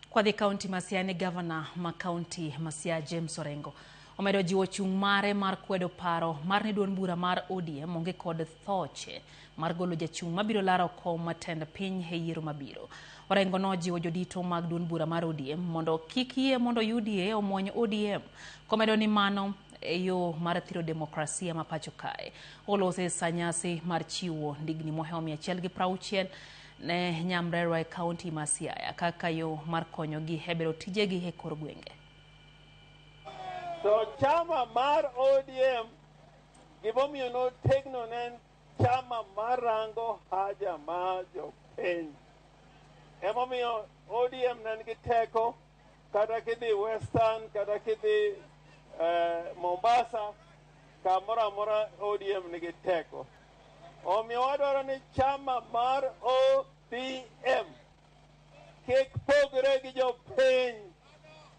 Kwadhi kaunti ma Siaya ni gavana ma kaunti ma Siaya James Orengo omedo jiwo chung' mare mar kwedo paro mar ni duond bura mar ODM onge kod thoche mar golo jachung' mabiro laro kom matend piny e yiero mabiro. Orengo nojiwo jodito mag duond bura mar ODM mondo kik yie mondo UDA omuony ODM komedo ni mano e yo mar thiro demokrasia ma pacho kae. Olose sa nyasi mar chiwo ndigni mohewo 160 ne nyamrerwa e kaunti ma Siaya kaka yo mar konyogi e bero tijegi e kor gwenge. To chama mar ODM gimomiyo notegno ne en chama marango haja mar jopiny. Emomiyo ODM ne nigi teko kata kidhi Western kata kidhi Mombasa kamoro amora ODM nigi teko. Omiyo wadwaro ni chama mar ODM kik pogre gi jopiny,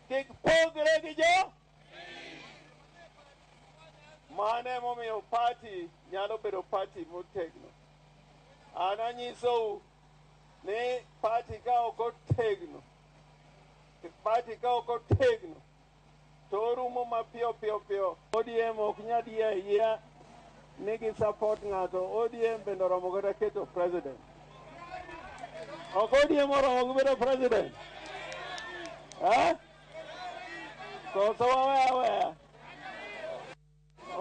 kik pogre gi jo Mano emomiyo party nyalo bedo party motegno. An anyisou ni party ka ok otegno, party ka ok otegno to orumo mapiyo piyo piyo. ODM ok nyal yie ayiea ni gi support ng'ato. ODM bende oromo kata keto president. Ok ODM oromo gi bedo president? Eh? Koso wawe aweya?